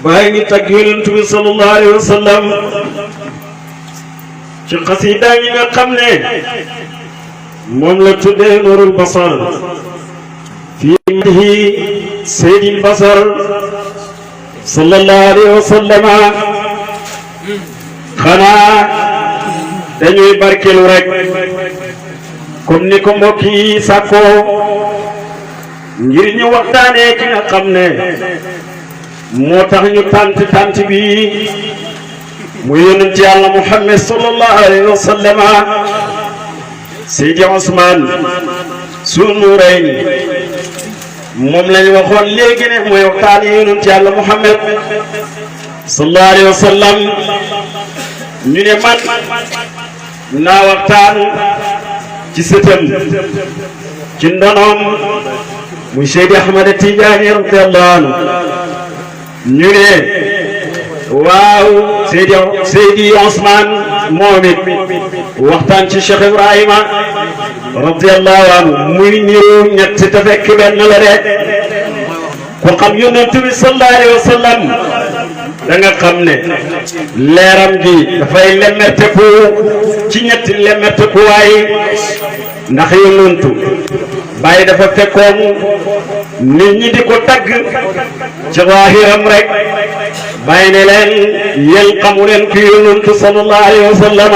baa ngi tagg yonent bi sallallahu alayhi wa sallam ci xasida yi nga xam ne moom la tuddee Nuurul Basar fii madhi Seydil Basar sallallahu alayhi wa sallam. xanaa dañuy barkeelu rek comme ni ko mbokk yi sàkkoo ngir ñu waxtaanee ki nga xam ne moo tax ñu tant bi mu yonent Yàlla Muhammad sallallahu alayhi wa sallam. Seydi Ousmane Zul Nourayn moom lañ waxoon léegi ne mooy waxtaane yonent Yàlla Muhammad sallallahu alayhi wa sallam. ñu ne man naa waxtaan ci sëtam ci ndonoom muy Seydi Ahmad Tijaani radiyallahu anhu. ñu ne waaw Seydi Ousmane moom it waxtaan ci Cheikh Ibrahima radiyallahu anhu. muy niru ñett te fekk benn la de ku xam yonent bi sallallahu alayhi wa sallam da nga xam ne leeram gi dafay lemmerteku ci ñetti lemmerteku waaye ndax yonentu bàyyi dafa fekkoon nit ñi di ko tagg ci waahiram rek bàyyi ne leen yéen xamu leen ki yonentu sallallahu alayhi wa sallam.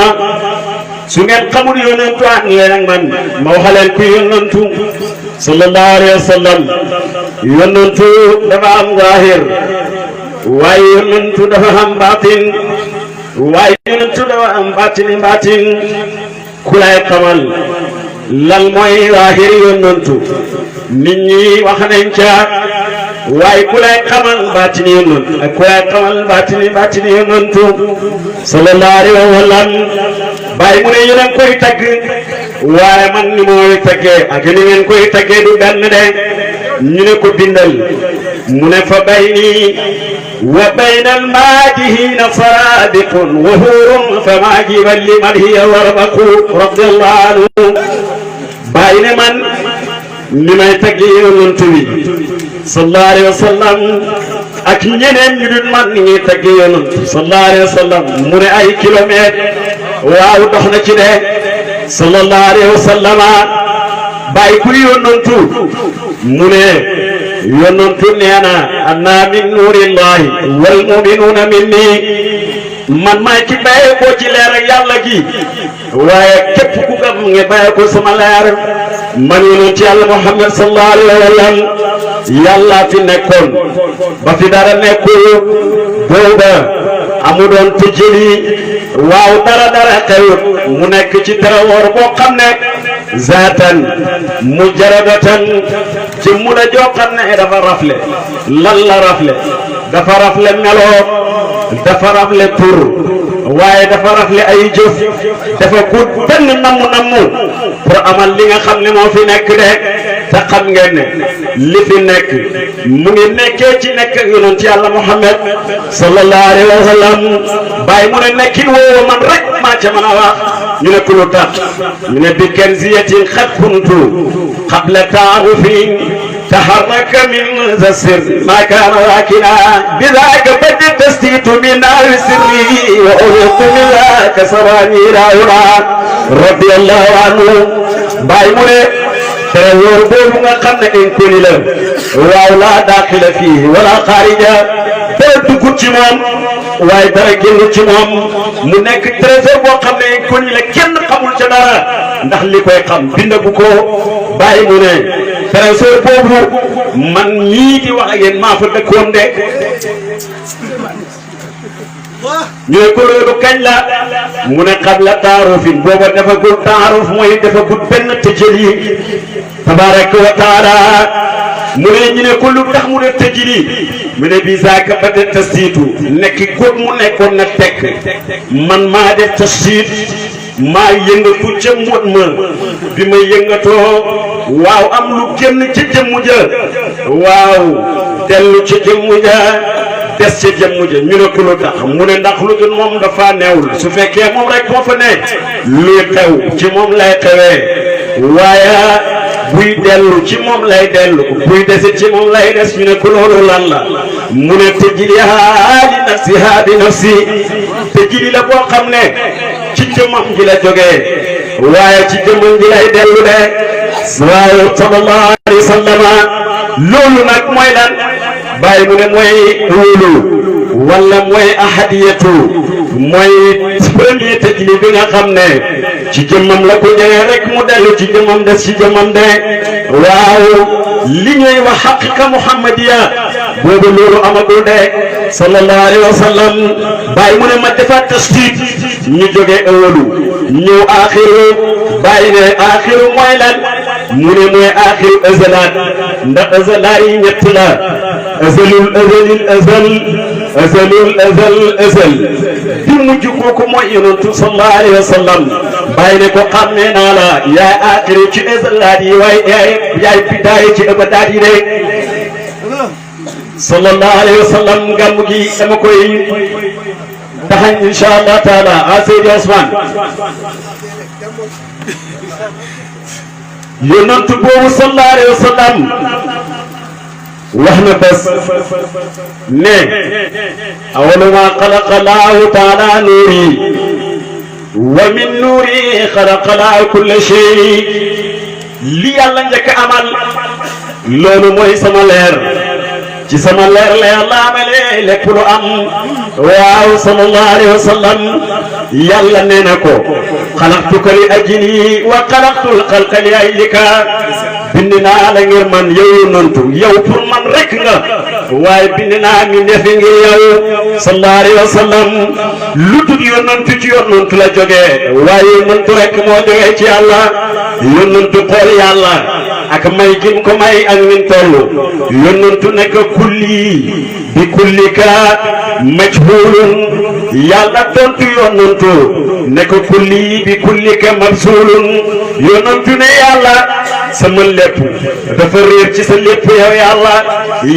su ngeen xamul yonentu an leen ak man ma wax leen ki yonentu sallallahu alayhi wa sallam. yonentu dafa am waahir waaye yonentu dafa am baatin waaye yonentu dafa am baatin ku lay xamal lan mooy waahir yonentu nit ñi wax nañ ca waaye ku lay xamal baatini yonentu ak ku lay xamal baatini yonentu sallallahu alayhi wa sallam. bàyyi mu ne yéen a ngi koy tagg waaye man ni mooy taggee ak ni ngeen koy taggee du benn de. ñu ne ko bindal mu ne fa bayni wa bayna al-maadihiina saraadiqun wa huurun fa maajiban liman hiya warqu radiyallahu anhu. bàyyi ne man ni may tagg yonent bi sallallahu alayhi wa sallam ak ñeneen ñu dul man ni ñuy tagg yonent sallallahu alayhi wa sallam. mu ne ay kilomètre waaw dox na ci de sallallahu alayhi wa sallam. bàyyi kuy yonentu mu ne yonentu nee na ana min nuurillahi wal muminuuna minni man maay ci bàyyi ko ci leer ak yàlla gi waaye képp ku gëm nga bàyyi ko sama leer man yonent Yàlla Muhammad sallallahu alayhi wa sallam. yàlla fi nekkoon ba fi dara nekkul booba amu doon tëjëli waaw dara xewut mu nekk ci terawoor boo xam ne zaatan mujaradatan ci mu la joo xam ne dafa rafle. lan la rafle? dafa rafle meloo, dafa rafle tur, waaye dafa rafle ay jëf. dafa gudd benn namm pour amal li nga xam ne moo fi nekk de. te xam ngeen ne li fi nekk mu ngi nekkee ci nekk yonent Yàlla Muhammad sallallahu alayhi wa sallam. bàyyi mu ne nekkin woowu man rek maa ca mën a wax. ñu ne ku lu tax ñu ne bi kanziyatin xat kuntu qabla taarufin taharraka min za sir ma kaana waakina bidaaka badi tastitu min naawi sirri wa uliqtu min zaaka sarani raawna radiyallahu anhu. bàyyi mu ne te wóor boobu nga xam ne inconnu la waaw laa daaxila fii wala xaarija dara duggut ci moom waaye dara génnut ci moom mu nekk trésor boo xam ne inconnu la kenn xamul ca dara ndax li koy xam bindagu ko. bàyyi mu ne trésor boobu man ñii di wax ak yéen maa fa dëkkoon de. ñu ne ko loolu kañ la mu ne qabla taarufin booba dafa gudd taaruf mooy dafa gudd benn tëjëli tabaraka wa taala. mu ne ñu ne ko lu tax mu ne tëjëli mu ne bii saaka ba de tasiitu nekk góor mu nekkoon na tekk man maa def tasiit maa yëngatu ca mot ma bi ma yëngatoo waaw am lu génn ca jëmm ja waaw dellu ca jëmm ja des ca jëmm ja ñu ne ko lu tax mu ne ndax lu dul moom dafa neewul su fekkee moom rek moo fa ne luy xew ci moom lay xewee waaye buy dellu ci moom lay dellu buy desit ci moom lay des ñu ne ko loolu lan la mu ne tëjiliha li nafsiha bi nafsi tëjili la boo xam ne ci jëmmam ji la jógee waaye ci jëmmam ji lay dellu de waaye sallallahu alayhi wa sallam loolu nag mooy lan bàyyi mu ne mooy wóolu wala mooy ahadiyatu mooy premier tëjli bi nga xam ne ci jëmmam la ko ñëwee rek mu dellu ci jëmmam des ci jëmmam de waaw li ñuy wax xaqiqa muhammadiya boobu loolu amagul de sallallahu alayhi wa sallam bàyyi mu ne ma defaat tasdiq ñu jógee awalu ñëw axiru bàyyi ne axiru mooy lan mu ne mooy axiru azalaat ndax azalaat yi ñett la azalul azalil azal bi mujj kooku mooy yonentu sallallahu alayhi wa sallam bàyyi ne ko xàmmee naa la yaay axiru ci azalaat yi waaye yaay bidaaye ci abadaat yi de sallallahu alayhi wa sallam gàmm gi dama koy taxañ insha allah taala a Seydi Ousmane yonent boobu sallallahu alayhi wa sallam wax na bés ne awwalu ma xalaqa Allahu taala nuuri wa min nuuri xalaqa Allahu kulla shay li yàlla njëkk amal loolu mooy sama leer ci sama leer la yàlla amale lépp lu am waaw sallallahu alayhi wa sallam yàlla nee na ko xalaqtuka li ajli wa xalaqtul xalqa li ajlika bind naa la ngir man yow yonantu yow pour man rek nga waaye bind naa mi nefi ngir yow sallallahu alayhi wa sallam lu dul yonantu ci yonantu la jógee waaye yonantu rek moo jógee ci yàlla yonantu xool yàlla ak may gim ko may ak min tollu yonantu nekk kulli bi kullika majhulun yàlla tontu yonantu nekk kulli bi kullika mabsulun yonantu ne yàlla sama lépp dafa réer ci sa lépp yow yàlla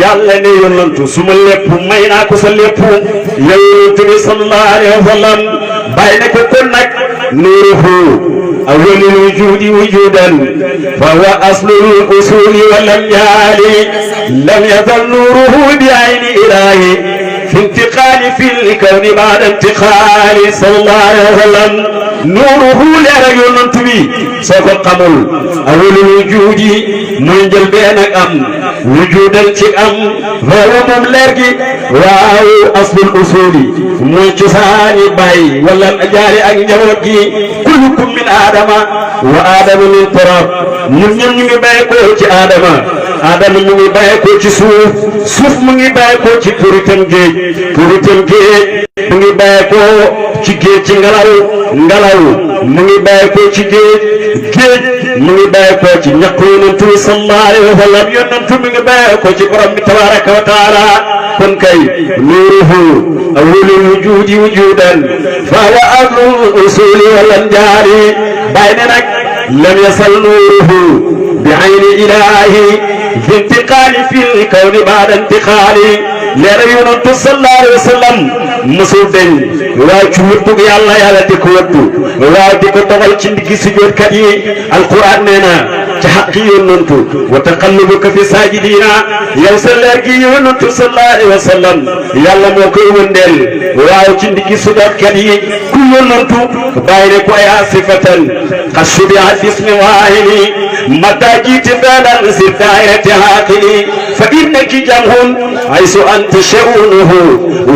yàlla ne yonantu suma lépp may naa ko sa lépp yow yonantu bi sallallahu alayhi wa sallam bàyyi ne ko kon nag nuuruhu awwalul wujudi wujudan fa huwa aslul usuli wa lam yaali lam yazal nuuruhu bi ayni ilahi fi intiqaali fi lkawni baada intiqaali sallallahu alayhi wa sallam nuuruhu leer ak yonent bi soo ko xamul awwalul wujudi muy njëlbeen ak am wujudan ci am foofu moom leer gi waaw aslul usuli muy cosaani bàyyi wala jaari ak njaboot gi kullukum min aadama wa aadama min turab ñun ñëpp ñu ngi bàyyeekoo ci aadama aadama mu ngi bàyyeekoo ci suuf mu ngi bàyyeekoo ci puritam géej mu ngi bàyyeekoo ci géej ci ngelaw mu ngi bàyyeekoo ci géej mu ngi bàyyeekoo ci ñàkk yonantu bi sallallahu alayhi wa sallam yonantu mi ngi bàyyeekoo ci borom bi tabaraka wa taala kon kay nuuruhu awwalul wujudi wujudan fa huwa aslul usuli wal anjaari bàyyi ne nag lam yasal nuuruhu bi ayni ilahi fi intiqaali fi lkawni baada intiqaali leera yonantu sallallahu alayhi wa sallam musul deñ waaw ci wëttug yàlla di ko wëttu waaw di ko dogal ci ndiggi sujjóotkat yi alquran nee na ci xaq yonantu wa taqallubuka fi saajidina yow sa leer gi yonantu sallallahu alayhi wa sallam yàlla moo koy wëndeel waaw ci ndiggi sujjóotkat yi ku yonantu bàyyi ne ko yaa sifatan qad shubihat bismi waahidi mata jiiti faalan sir daa'irati haaqili fa innaki jamhun haysu anta sha'unuhu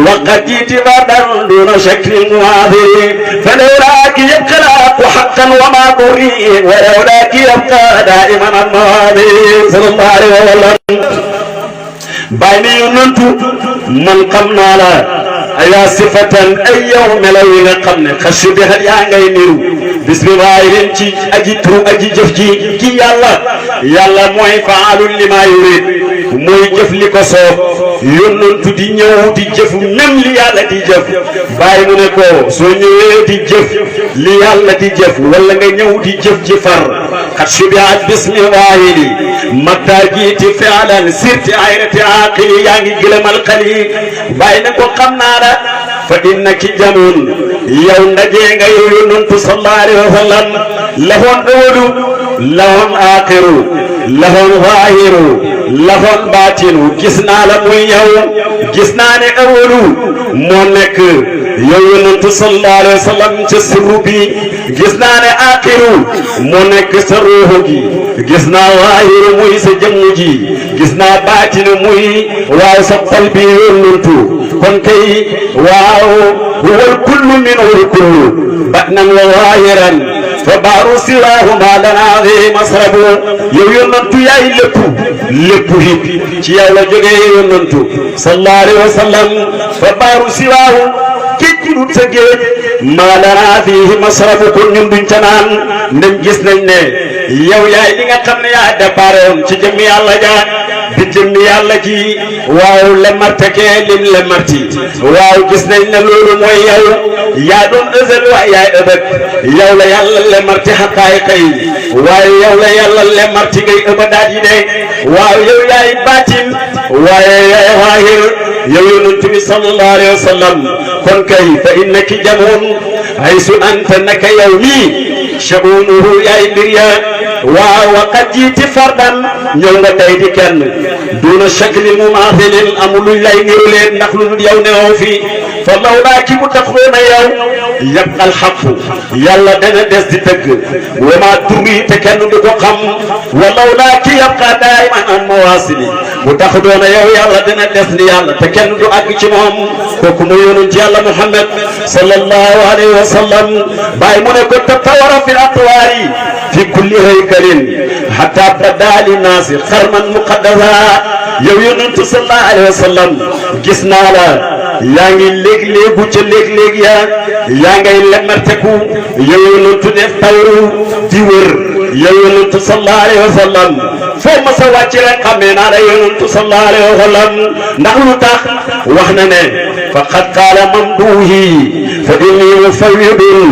wa qad jiiti faalan duna shakrin waadiri falawlaaki yabqa al-haqqu haqqan wa ma ضري ولولاك يبقى دائما الماضي صلى الله عليه وسلم بين يننتو من قمنا لا أيا صفة أي يوم لو يقمنا خشبها يا غينيرو بسم الله ينتي أجي ترو أجي جفجي كي يلا موي فعال لما يريد موي جف لكو صوب yonantu di ñëw di jëf même li yàlla di jëf bàyyi mu ne ko soo ñëwee di jëf li yàlla di jëf wala nga ñëw di jëf ci far xat subihat bismi waahidi matta jiiti fi'lan sirti ayrati aqili yaa ngi gëlëmal xali bàyyi ne ko xam naa la fa innaki jamun yow ndajee nga yow yonantu sallallahu alayhi wa sallam lafoon ëwalu lahun aaxiru lahun zaahiru lahun baatinu gis naa la muy yow gis naa ne awalu moo nekk yow yonentu sallallahu alayhi wa sallam ca sirru bi gis naa ne aaxiru moo nekk sa ruuxu gi gis naa zaahiru muy sa jëmm ji gis naa baatinu muy waaw sa xol bi yonentu kon kay waaw huwal kullu minhul kullu batnan wa zaahiran fa baaru siwaahuma lanaa fiihi masrabu yow yonantu yaay lépp hit ci yow la jógee yonantu sallallahu alayhi wa sallam fa baaru siwaahu géej gi dut sa géej maa lanaa fiihi masrabu kon ñun duñ ca naan ndem gis nañ ne yow yaay li nga xam ne yaa déparé woon ci jëmmi yàlla ja di jëmmi yàlla ji waaw lemarte kee lim lemarti waaw gis nañ ne loolu mooy yow yaa doon ësël waaye yaay ëbët yow la yàlla lemarti xaqaayiqa yi waaye yow la yàlla lemarti ngay ëbëdaat yi de waaw yow yaay baatin waaye yaay waahir yow yonent bi sallallahu alayhi wa sallam kon kay fa innaki jamoon haysu anta naka yow mii sha'unuhu yaay mbir ya waaw waqad jiiti fardan ñëw nga tey di kenn duna shakli mumaathilin amul luñ lay niru leen ndax lu dul yow newoo fi fa lawlaa ki bu taxoon a yow yabqa alxaqu yàlla dana des di dëgg wa maa turi te kenn du ko xam wa lawlaa ki yabqa daa'iman an mawaasili bu taxoon a yow yàlla dana des ni yàlla te kenn du àgg ci moom kooku mu yónent ci yàlla Muhammad sallallahu alayhi wa sallam bàyyi mu ne ko tatawara fil atwaari fi kulli haykalin hatta bada linnaasi xarman muqaddasa yow yonentu sallallahu alayhi wa sallam gis naa la yaa ngi léeg-léegu ca léeg-léeg yaa ngay lemerteku yow yonentu def tawru di wër yow yonentu sallallahu alayhi wa sallam foo ma sa wàcc rek xamee naa la yonentu sallallahu alayhi wa sallam ndax lu tax wax na ne faqad qaala mamduhi fa inni mufawwidun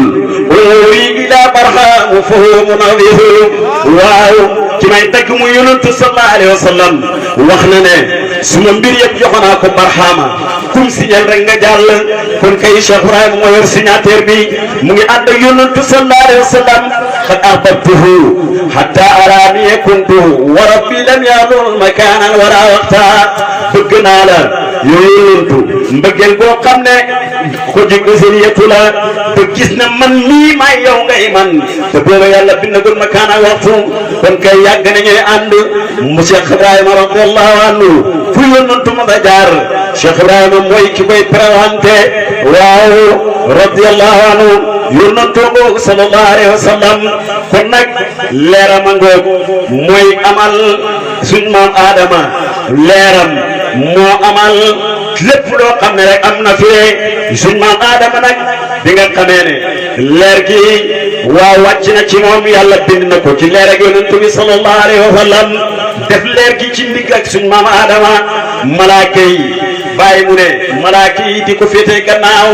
umuri ila barham fa huwa munadhihu waaw ci may tagg mu yonentu sallallahu alayhi wa sallam wax na ne suma mbir yëpp jox naa ko barhama kum signal rek nga jàll kon kay Cheikh Ibrahima moo yor signature bi mu ngi ànd ak yonentu sallallahu alayhi wa sallam qad ahbabtuhu hatta arani kuntu wa rabbi lam yazul makanan wala waqta bëgg naa la yow yonentu mbëggeel boo xam ne ko jig sëriyatu la te gis na man mii may yow ngay man te booba yàlla bindagul makaan ak waxtu kon kay yàgg nañuy ànd mu Cheikh Ibrahima radiyallahu anhu fu yonentu ma da jaar Cheikh Ibrahima mooy ki koy présenté waaw radiyallahu anhu yonentu boobu sallallahu alayhi wa sallam kon nag leeram a ngoog mooy amal suñ maam Adama leeram moo amal lépp loo xam ne rek am na fi suñ maam Adama nag bi nga xamee ne leer gi waaw wàcc na ci moom yàlla bind na ko ci leer ak yonentu bi sallallahu alayhi wa sallam def leer gi ci ndigg ak suñ maam Adama malaaka yi bàyyi mu ne malaaka yi di ko féete gannaaw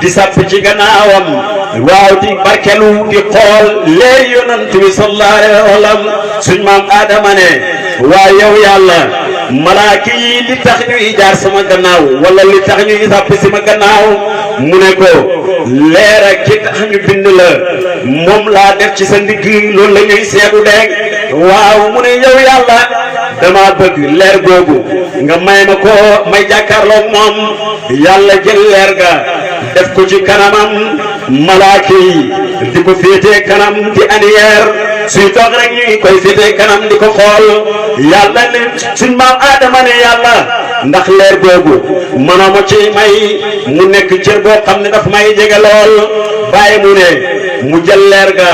di sàpp ci gannaawam waaw di barkelu di xool leer yonentu bi sallallahu alayhi wa sallam suñ maam Adama ne waaw yow yàlla malaaka yi li tax ñuy jaar sama gannaaw wala li tax ñuy sàpp sama gannaaw mu ne ko leer ak ki tax ñu bind la moom laa def ci sa ndigg loolu la ñuy seedu dégg waaw mu ne yow yàlla dama bëgg leer googu nga may ma ko may jàkkaarloog moom yàlla jël leer ga def ko ci kanamam malaaka yi di ko féetee kanam di aniyeer suy toog rek ñu ngi koy féetee kanam di ko xool yàlla ne suñ maam Adama ne yàlla ndax leer googu mënoo ma ci may mu nekk cër boo xam ne daf may jege lool bàyyi mu ne mu jël leer ga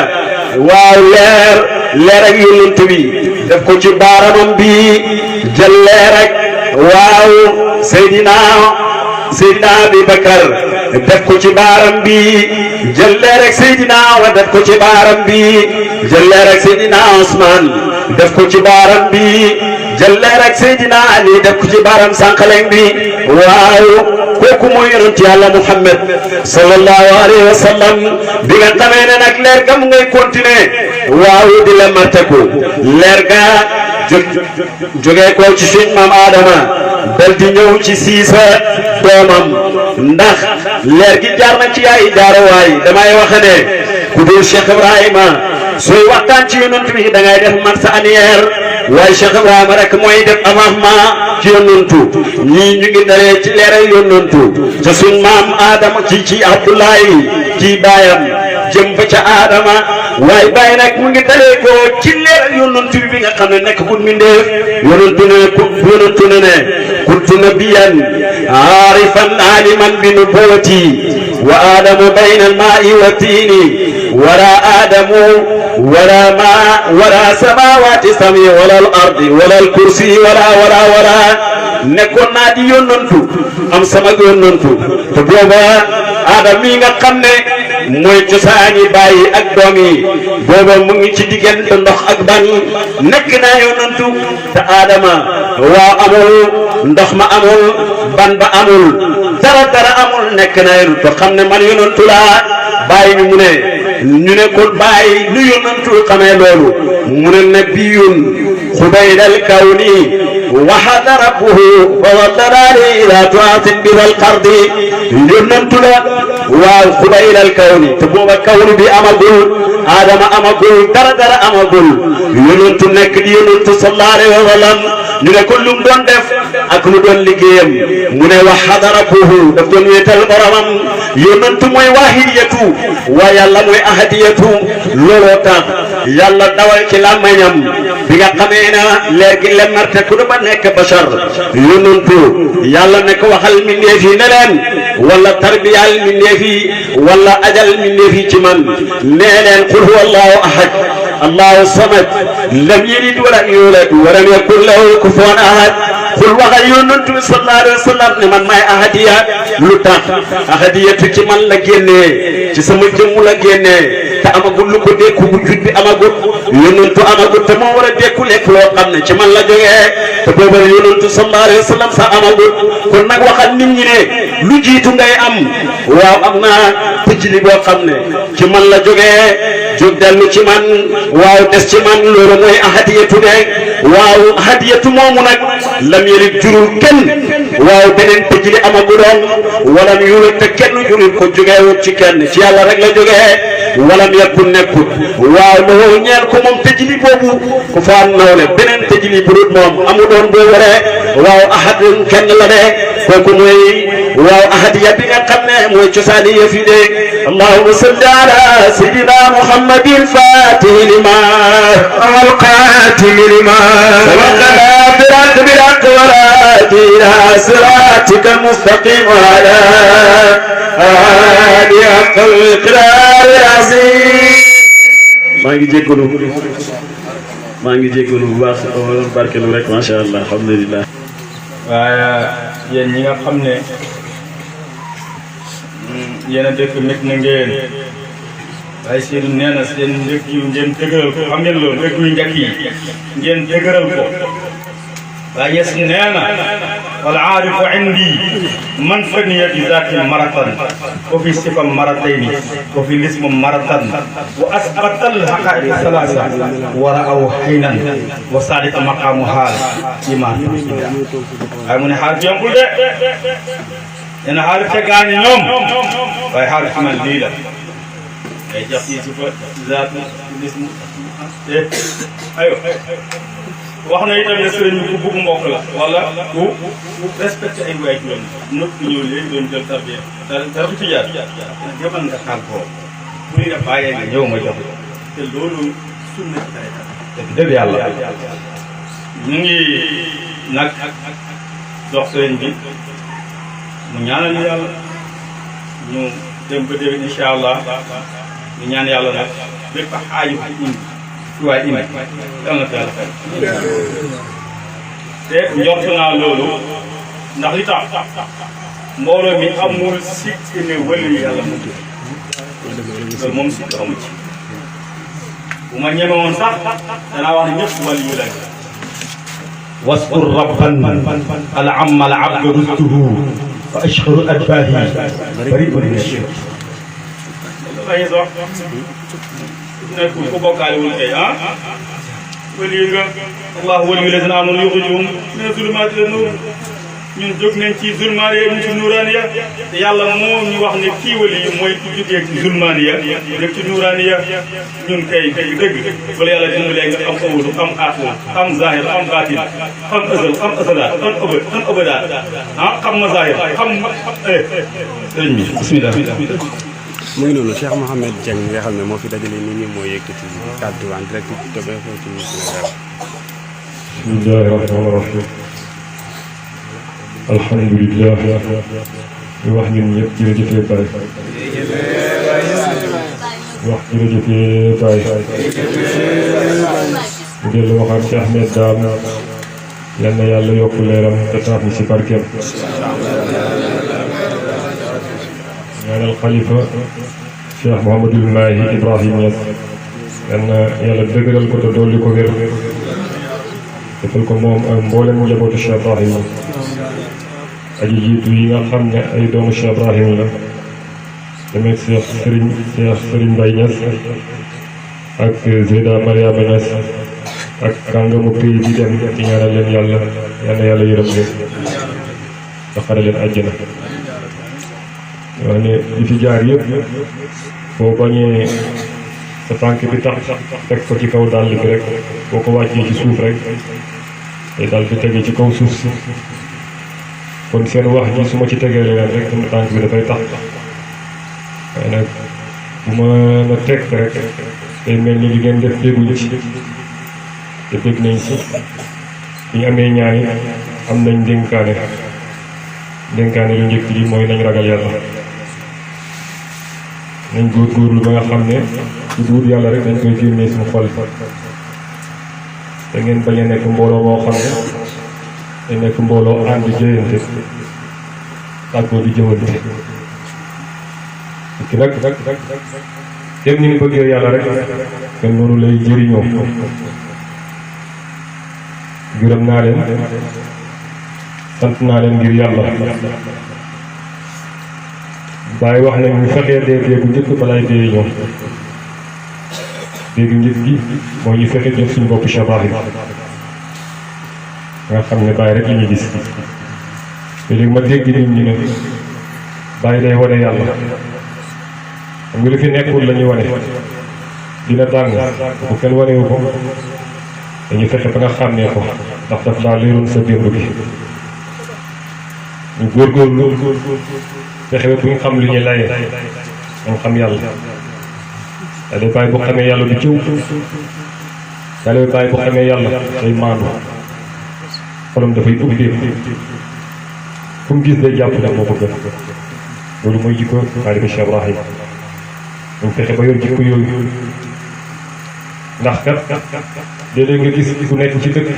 waaw leer ak yonent bi def ko ci baaramam bi jël leer ak waaw Seydina Abi Bakar def ko ci baaram bi jël leer ak Seydina Awa def ko ci baaram bi jël leer ak Seydina Ousmane def ko ci baaram bi jël leer ak Seydina Ali def ko ci baaram sànqaleñ bi waaw kooku mooy yonent yàlla Muhammad sallallahu alayhi wa sallam bi nga xamee ne nag leer ga mu ngay continuer waaw di la marteku leer ga jógee ko ci suñ maam Adama dal di ñëw ci Siisa doomam ndax leer gi jaar na ci ay jaaruwaay damay wax ne ku dul Cheikh Ibrahima sooy waxtaan ci yonent bi da ngay def marche arrière waaye Cheikh Ibrahima rek mooy def avancement ci yonentu ñii ñu ngi dalee ci leeral yonentu ca suñ maam Adama ci Abdoulaye ci baayam jëm ba ca Adama waaye bàyyi nag mu ngi dalee ko ci leeral yonentu bi nga xam ne nekk gun mindeef yonentu ne kuntu nabiyan aarifan aliman bi nubuwati wa Adamu bayna al-maa'i wa tiini wala Adamu wala maa wala samaawaati sami wala al-ardi wala al-kursi wala nekkoon naa di yónnantu am sama yónnantu te booba Adam mi nga xam ne mooy cosaani bàyyi ak doom yi booba mu ngi ci diggante ndox ak ban nekk naa yónnantu te Adama waaw amul ndox ma amul ban ba amul dara amul nekk naa yónnantu te xam ne man yónnantu laa bàyyi bi mu ne ñu ne kon bàyyi lu yónnantu xamee loolu mu ne nabiyun xubaydal kawni waxada rabbuhu fa waddaraani ila tuatin bidal qardi yónnantu la waaw xubaydal kawni te booba kawni bi amagul Adama amagul dara amagul yónnantu nekk di yónnantu sallallahu alayhi wa sallam ñu ne ko lu mu doon def ak lu doon liggéeyam mu ne waxada rabbuhu daf doon wéetal boromam yónnantu mooy waahidiyatu waa yàlla mooy ahadiyatu looloo tax yàlla dawal ci làmmeñam bi nga xamee na leer gi lemmarte ku ba nekk bashar yónnantu yàlla ne ko waxal mbindeef yi ne leen wala tarbiyal mbindeef yi wala ajal mbindeef yi ci man nee leen qul huwa allahu ahad allahu samad lam yalid walam yulad walam yakun lahu kufuwan ahad qul waxal yónnantu bi sallallahu alayhi wa sallam ne man maay ahadiya lu tax ahadiyatu ci man la génnee ci sama jëmm la génnee te amagul lu ko dékku bu jut bi amagul yónnantu amagul te moo war a dékku lekk loo xam ne ci man la jógee te booba yónnantu sallallahu alayhi wa sallam sax amagul kon nag waxal nit ñi ne lu jiitu ngay am waaw am naa tëjli boo xam ne ci man la jógee jóg dellu ci man waaw des ci man loolu mooy ahadiyatu de waaw ahadiyatu moomu nag lam yalid jurul kenn waaw beneen tëjli amaguloon walam yulad te kenn jurul ko jógeewut ci kenn ci yàlla rek la jógee walam yakun nekkut waaw loolu ñeel ko moom tëjli boobu ku fa am nawle beneen tëjli bu dul moom amuloon boo waree waaw ahad kenn la de kooku mooy waaw ahadiya bi nga xam ne mooy cosaani yëf yi de allahumma salli ala sayyidina muhammadin fatih lima alqatim lima sabaqana بالحق والهادي إلى صراطك المستقيم وعلى آله حق القدر العظيم maa ngi jéggalu bu baax barkelu rek macha allah alhamdulilah. waaye yéen ñi nga xam ne yéen a dëkk nekk na ngeen waaye seen nee na seen njëkk yu ngeen dëgëral ko xam ngeen loolu njëkk yu njëkk yi ngeen dëgëral ko waaye yes nee na wal aarifu indi man faniya bi zaati maratan wa fi sifa maratayni wa fi lismu maratan wa asbatal haqaiq salasa wa ra'aw haynan wa sadika maqamu haal iman waaye mu ne xaar bi yombul de nee na xaar te gaañi ñoom waaye xaar ci man lii la ay jox yi sifa zaati lismu ayo wax na itam ne sëriñ bi ku bëgg mbokk la wala ku respecté ay waay yoon nëpp ñëw léegi doon jël tarbiya dara bu ci jaar demal nga xaal ko bu ñu la bàyyee nga ñëw ma jox te loolu sunna ci tariqa dëgg yàlla ñu ngi nag jox sëriñ bi mu ñaanal ñu yàlla ñu dem ba déwén incha allah ñu ñaan yàlla nag bépp xaaju indi waaye indi yal na ko yàlla fay te njort naa loolu ndax li tax mbooloo mi amul sikk ne wëli yàlla mu loolu moom sikk amu ci bu ma ñeme woon sax danaa wax ne ñëpp wali yu lañ waskur rabban al amma al abdu rustuhu fa ashhuru adbahi bari'un min ashirk nekkul ko bokkaale wul tey ah wali nga allahu waliyu lazina amanu yuxrijuhum mina zulumaati ila nuur ñun jóg nañ ci zulmaaniya ñu ci nuuraaniya te yàlla moo ñu wax ne kii wali yi mooy ku jógee ci zulmaaniya dëkk ci nuuraaniya ñun kay dëgg wala yàlla dimbalee nga am awlu am aaxira am zahir am baatin am azal am azalaat am abadaat xam mazahir xam sëriñ bi bismillah. mu ngi noonu Cheikh Mouhamed Dieng nga xam ne moo fi dajale nit ñi moo yëkkati kàddu en direct te ba ko ci Sénégal. bismillahi rahmaani rahim alhamdulilah ñu wax ñun ñëpp jërëjëfee Baye wax jërëjëfee Baye ñu dellu waxaat Cheikh Ahmed Dame yal na yàlla yokk leeram te taaf ñu si barkeem ñaanal xalifa Cheikh Mouhamadul Mahi Ibrahim Niass yal na yàlla dëgëral ko te dolli ko wér defal ko moom ak mboolem njabootu Cheikh Ibrahim aji jiitu yi nga xam ne ay doomu Cheikh Ibrahim la demee Cheikh Serigne Mbaye Niass ak Zeyda Mariama Niass ak kàngamu pays bi dem ci ñaanal leen yàlla yal na yàlla yërëm leen te xare leen àjjana wax ne li fi jaar yëpp boo bañee sa tànk bi tax teg ko ci kaw dàll bi rek boo ko wàccee ci suuf rek day daal di tege ci kaw suuf si kon seen wax ji su ma ci tegee leen rek sama tànk bi dafay tax waaye nag bu ma na teg rek day mel ni li ngeen def dégguñ ci te dégg nañ si bi ñu amee ñaani am nañ dénkaane lu njëkk ji mooy nañ ragal yàlla nañ góorgóorlu ba nga xam ne su duut yàlla rek dañ koy génnee suñu xol te ngeen bañ a nekk mbooloo moo xam ne day nekk mbooloo ànd jëyante tàggoo di jëwante ki nag kenn ni ñu bëggee yàlla rek kenn noonu lay jëriñoo gërëm naa leen sant naa leen ngir yàlla Baye wax nañ ñu fexee dee bu njëkk balaay dee ñëw dégg njëkk gi moo ñu fexe jël suñu bopp Cheikh Ibrahim nga xam ne Baye rek li ñuy gis te léegi ma dégg nit ñi ne Baye day wane yàlla xam nga li fi nekkul la ñuy wane dina tàng bu kenn wanewu ko dañu fexe ba nga xàmmee ko ndax daf daa leeroon sa démb gi ñu góorgóorlu fexe ba bu ñu xam li ñuy layee dañ xam yàlla daal di bàyyi bu xamee yàlla du cëw daal di bàyyi bu xamee yàlla day maandu xolam dafay ubbeeku fu mu gis day jàpp ne moo ko gën loolu mooy jikko taalibe Cheikh Ibrahim ñu fexe ba yor jikko yooyu ndax kat léeg-léeg nga gis ku nekk ci dëkk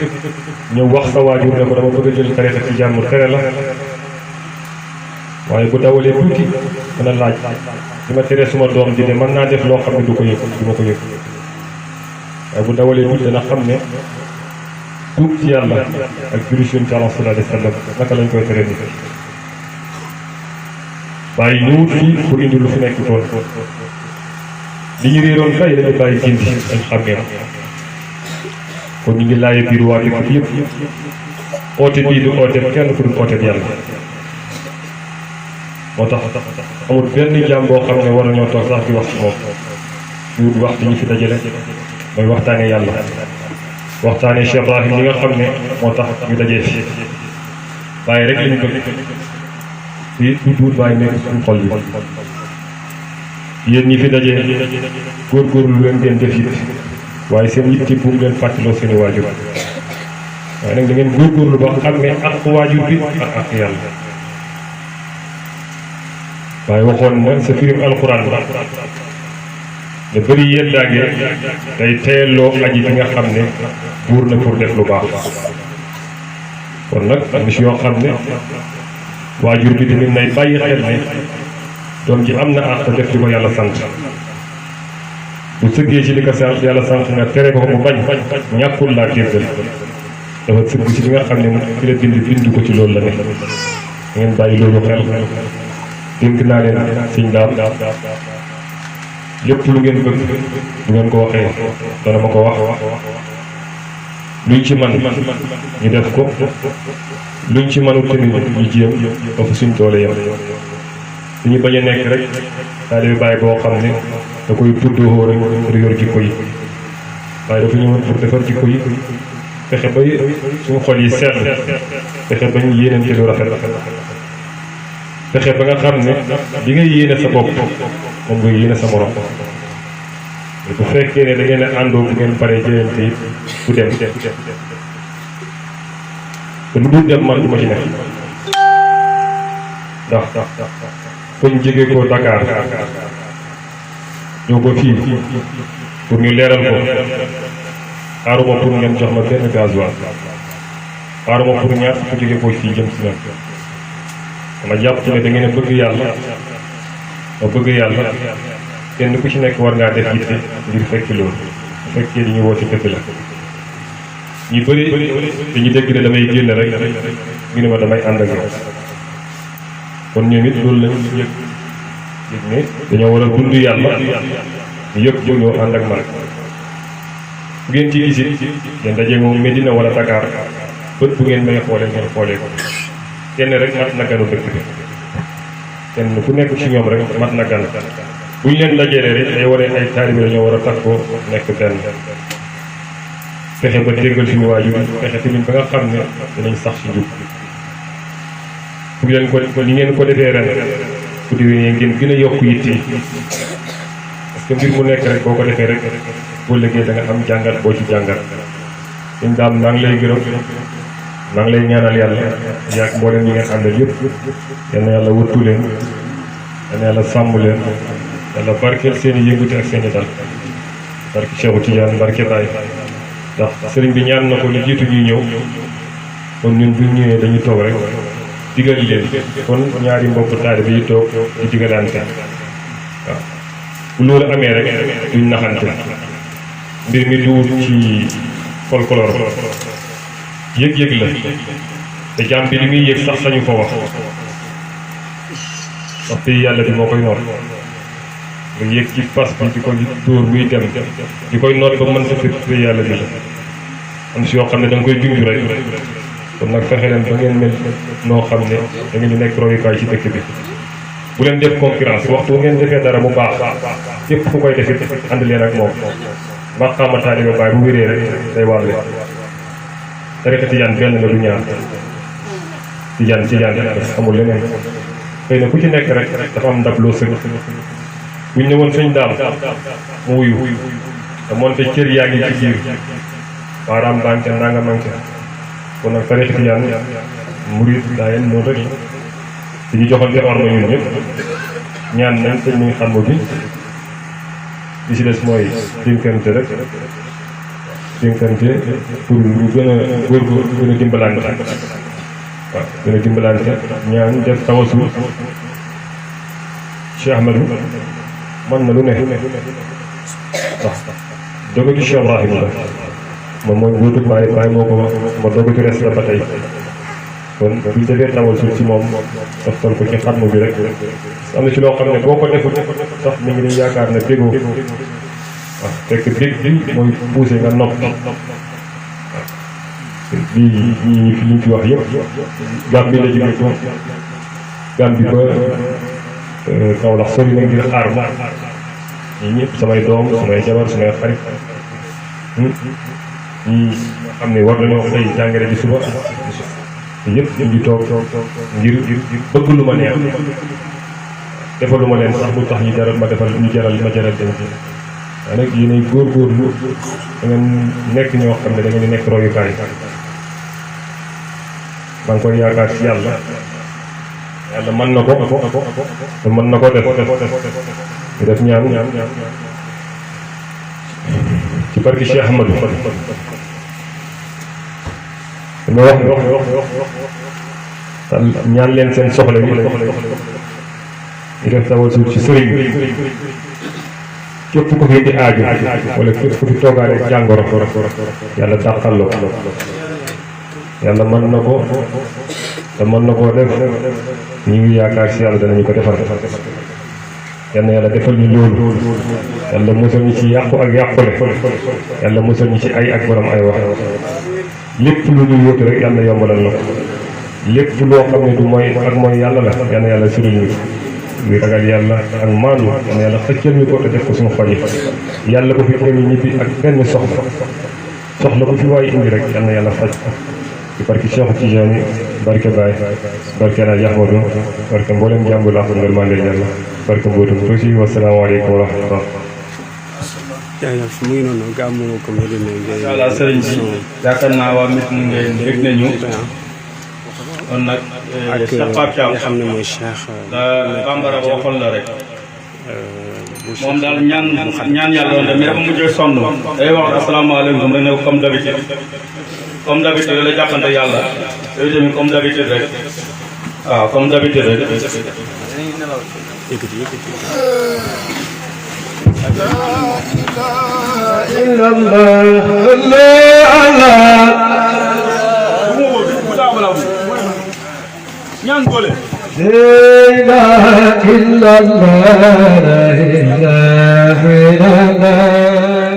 ñëw wax sa waajur ne ko dama bëgg a jël tarixa ci jàmm tere la waaye bu dawalee tuuti dana laaj li ma tere suma doom ji de mën naa def loo xam ne du ko yëg du ma ko yëg waaye bu dawalee tuuti dana xam ne tuub ci yàlla ak julli ci Yonent Yàlla sallallahu alayhi wa sallam naka lañ koy tere nit waaye ñëwut fii pour indi lu fi nekk tool li ñu réeroon kay dañu bàyyi gindi dañ xàmmee kon ñu ngi laaye biir waa dëkk bi yëpp oote bii du oote kenn ku dul oote yàlla moo tax amul benn jaam boo xam ne war nañoo toog sax di wax ci moom ñu wax li ñu fi dajale mooy waxtaanee yàlla waxtaanee Cheikh Ibrahim li nga xam ne moo tax ñu dajee fi waaye rek lañu bëgg fii du duut waaye nekk suñu xol yi yéen ñi fi dajee góorgóorlu leen ngeen def it waaye seen yitte bu mu leen fàttaloo seeni waajur waaye nag da ngeen góorgóorlu ba xam ne ak waajur bi ak yàlla waaye waxoon na sa firim alxuraan la da bëri yeddaange day teeloo aji bi nga xam ne buur na pour def lu baax kon nag am na si yoo xam ne waajur bi tamit nay bàyyi xel ne doom ji am na àq def li ko yàlla sant bu sëggee ci li ko sant yàlla sant nga tere ko mu bañ ñàkkul laa déggal dafa sëgg ci li nga xam ne fi la bind ko ci loolu la ne ngeen bàyyi loolu xel dénk naa leen sëñ daam lépp lu ngeen bëgg bu ngeen ko waxee dana ma ko wax luñ ci man ñu def ko luñ ci mënul tamit ñu jéem ba fa suñ doole yem ñu bañ a nekk rek taalibe Baay boo xam ne da koy tuddoo rek pour yor jikko yi waaye dafa ñëwoon pour defar jikko yi fexe ba suñu xol yi sell fexe ba ñu yéenante lu rafet fexe ba nga xam ne li ngay yéene sa bopp moom nga yéene sa morom bu fekkee ne da ngeen a àndoo bu ngeen paree jëyante it du dem te lu dul dem man du ma ci nekk ndax fuñ jóge ko Dakar ñëw ba fii pour ñu leeral ko xaaruma pour ngeen jox ma benn gasoil xaaruma pour ñaar ku jóge ko fii jëm si man dama jàpp ci ne da ngeen a bëgg yàlla ma bëgg yàlla kenn ku ci nekk war ngaa def yitte ngir fekki loolu bu fekkee li ñu woote dëgg la ñu bëri dañu dégg ne damay génn rek ñu ne ma damay ànd ak yow kon ñoom it loolu lañ yëg ne dañoo war a dund yàlla ñu yëg ko ñoo ànd ak man bu ngeen ci gisit ngeen daje moom Medina wala Dakar bët bu ngeen may xoolee ngeen xoolee ko kenn rek mat na ganu dëkk bi kenn ku nekk ci ñoom rek mat na gan bu ñu leen dajelee rek day wane ay taalibe dañoo war a takkoo nekk benn fexe ba déggal suñu waajur fexe tamit ba nga xam ne dinañ sax ci jub bu leen ko ni ngeen ko defee ren bu déwénee ngeen gën a yokk yitt yi parce que mbir mu nekk rek boo ko defee rek boo liggéey da nga am jàngat boo ci jàngat ñun daal maa ngi lay gërëm maa ngi lay ñaanal yàlla yaag mboolem ñi ngeen àndal yëpp yal na yàlla wëttu leen yal na yàlla sàmm leen yàlla barkeel seen i yëngute ak seen i dal barke Cheikhu Tidiane barke Baye ndax sëriñ bi ñaan na ko lu jiitu ñuy ñëw kon ñun buñ ñëwee dañuy toog rek digal leen kon ñaari mbokk taalibe yi toog di digalante waaw bu loolu amee rek duñ naxante mbir mi duwut ci folklore yëg-yëg la te jàmm bi li muy yëg sax sañu ko wax wax te yàlla bi moo koy noot nga yëg ci fas bi di ko dóor muy dem di koy noot ba mën sa te yàlla bi la am si yoo xam ne da nga koy junj rek kon nag fexe leen ba ngeen mel noo xam ne da ngeen di nekk royukaay ci dëkk bi bu leen def concurrence waxtu ngeen defee dara bu baax képp ku koy defit ànd leen ak moom maqaama taalibe Baay bu wéree rek day wàlle tariqa tijaan benn la du ñaar tijaan amul leneen xëy na ku ci nekk rek dafa am ndab loo sëg buñ ne woon sëñ daam mu wuyu te moonte cër yaa ngi ci biir baaraam banque nanga manque kon nag tariqa tijaan murid daayeen noonu rek di ñu joxante orma ñun ñëpp ñaan nañ sëñ mi xam bi li si des mooy dénkante rek dénkante pour ñu gën a góorgóorlu gën a dimbalante waaw gën a dimbalante ñaan def tawasul Cheikh Ahmadou man na lu ne waaw dogatu Cheikh Ibrahim la moom mooy wóotu Baay moo ko wax ma dogatu res la ba tey kon buñ defee tawasul ci moom toftal ko ci xatmu bi rek am na ci loo xam ne boo ko defut sax mi ngi dañ yaakaar ne bégoo waaw fekk bég bi mooy poussé nga nopp waaw lii ñii fi liñ fi wax yëpp Gàmbi la jóge ko Gàmbi ba Kaolack sori na ngir xaar ma ñii ñëpp samay doom samay jabar samay xarit ñii xam ne war nañoo xëy jàngale ji suba yëpp ñu ngi toog ngir bëgg lu ma neex defalu ma leen sax lu tax ñu jaral ma defal ñu jaral ma jaral dem ci waaye nag yéenay góorgóorlu da ngeen nekk ñoo xam ne da ngeen di nekk royukaay maa ngi koy yaakaar ci yàlla yàlla mën na ko te mën na ko def ñu def ñaan ci barki Cheikh Ahmadou dama wax ñaan leen seen soxla yi ñu def tawasul ci sëriñ bi képp ku fi di aaju wala képp ku fi toogaale jàngoro yàlla dàqal la ko yàlla mën na ko te mën na koo def ñu ngi yaakaar si yàlla danañu ko defal yal na yàlla defal ñu loolu yàlla musal ñu ci yàqu ak yàqule yàlla musal ñu ci ay ak borom ay wax lépp lu ñu yóotu rek yàlla yombalal na ko lépp loo xam ne du mooy ak mooy yàlla la yal na yàlla siril ñu luy ragal yàlla ak maanu yal na yàlla xëccal ñu ko te def ko suñu xol yi yàlla ko fi kenn ñibbi ak benn soxla ko fi waaye indi rek yal na yàlla faj ci barke Cheikh Tidiane barke Baye barke El Hadj Ahmadou barke mboolem jàmbu laa ko ngërmande yàlla barke mbootum aussi wasalaamaaleykum wa rahmatullah. jaajëf mu ngi noonu gàmmu ko Médina Gueye. incha allah sëriñ bi yaakaar naa waa Médina Gueye dégg nañu. kon nag Cheikh Pape Thiam nga xam ne mooy Cheikh. bambara waxoon la rek. moom daal ñaan yàlla woon de mais dafa mujjee sonn. day wax asalaamaaleykum rek ne comme d'habitude comme d'habitude la jàppante yàlla. yooyu tamit comme d'habitude rek. waaw comme d'habitude rek. yëkkati. ñaan góole la ilaha illallah la ilaha illallah